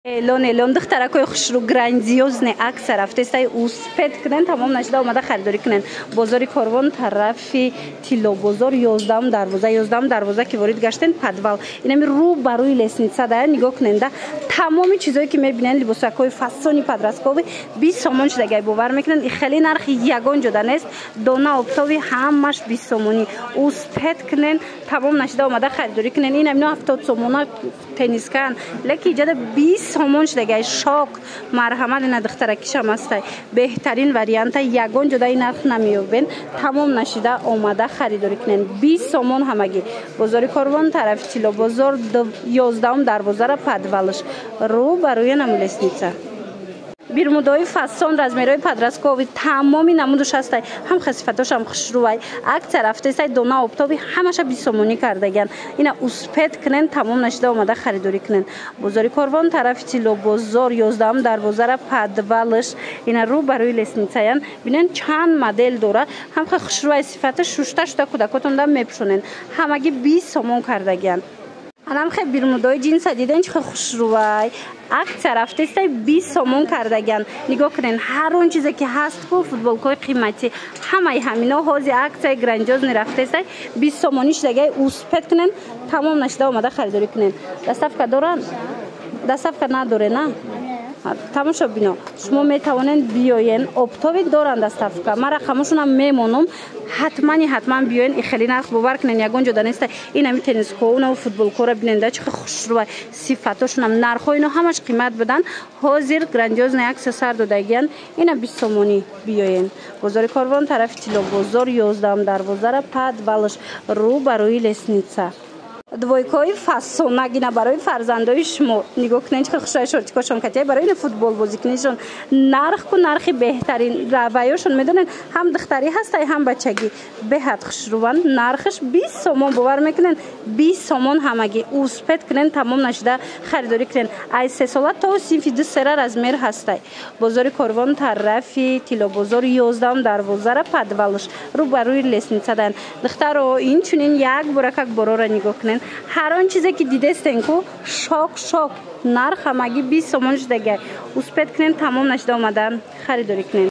Эълон, эълон, духтаракои хушрӯ, грандиозный акция рафтестай, успеть кунен, тамом нашида омада харидорӣ кунен. Бозори Корвон, тарафи Тиллобозор, 11-ум дарвоза, 11-ум дарвоза ки ворид гаштен, подвал, инами рӯ ба рӯи лестница да. Нигоҳ кунен да, тамоми чизое ки мебинен, либосакҳои фасони подростковый 20 сомон шудагай. Бовар мекунен, хеле нархи ягон ҷода нест. Дона оптовый ҳамаш 20 сомонӣ. Успеть кунен, тамом нашида омада харидорӣ кунен. Ин амино 70 сомона теннискаан, леки иҷода 20 сомон шудагай. Шок! Марҳамат, ина духтаракишам ҳастай. Беҳтарин варианта, ягон ҷода ин нарх намеёбен. Тамом нашида омада харидорӣ кунен. 20 сомон ҳамагӣ. Бозори Корвон, тарафи Тиллобозор, 11-ум дарвозара, подвалш, рӯ ба рӯи наму лестница. Бермудаҳои фасон, размерҳои подростковый, тамоми намудуш ҳастай, ҳам сифатошам хушрӯвай. Акция рафтесай, дона оптовый ҳамаша 20 сомонӣ кардагиан. Ина успеть кунен, тамом нашида омада харидорӣ кунен. Бозори Корвон, тарафи Тиллобозор, 11-ум дарвозара, подвалш, ина рӯ ба рӯи лестницаян. Бинен, чанд модел дора, ҳам хушрӯвай, сифата, шушта шуда кӯдакотонда мепӯшонен. Ҳамагӣ 20 сомон кардагиан. Анам хе бермудои ҷинса диден, чӣ хушрӯвай. Акция рафтестай, 20 сомон кардагиан. Нигоҳ кунен, ҳар он чизе ки ҳаст ку, футболкҳои қиматӣ, ҳамаи ҳамино ҳози акцияи грандиозный рафтестай, 20 сомонӣ шудагай. Успеть кунен, тамом нашида омада харидорӣ кунен. Доставка доранд? Доставка надоре на? Тамошо бино, шумо метавонед биёен, оптовый доранд доставка. Ман рақамошонам мемонам, ҳатмани ҳатман биёен. И хеле нарх, бовар кунен, ягон ҷода неста. Ин ами теннискоунаву футболкора биненда, чӣ хушрӯва сифатошонам. Нархҳо ино ҳамаш қимат буданд, ҳозир грандиозный акция сар додагиян, ина 20 сомонӣ. Биёен, бозори Корвон, тарафи Тиллобозор, 11-ум дарвозара, подвалш, рӯ ба рӯи лестница. Двойкаҳои фасонагина барои фарзандои шумо. Нигоҳ кунед, чӣ хушрай шортикошон катия, барои ина футбол бозикунишон. Нарх ку нархи беҳтарин раваёшон, медонед, ҳам духтарӣ ҳастай, ҳам бачагӣ, беҳад хушрӯванд. Нархаш 20 сомон, бовар мекунед, 20 сомон ҳамагӣ. Успеть кунен, тамом нашида харидорӣ кунен. Ай 3 сола то синфи ду сера размер ҳастай. Бозори Корвон, тарафи Тиллобозор, 11-ум дарвозара, подвалш, рӯ ба рӯи лестница дан. Духтаро, инчунин як боракак борора нигоҳ кунен. Ҳар он чизе ки дидестен ку, шок, шок нарх, ҳамагӣ 20 сомон шудагай. Успеть кунен, тамом нашида омада харидорӣ кунен.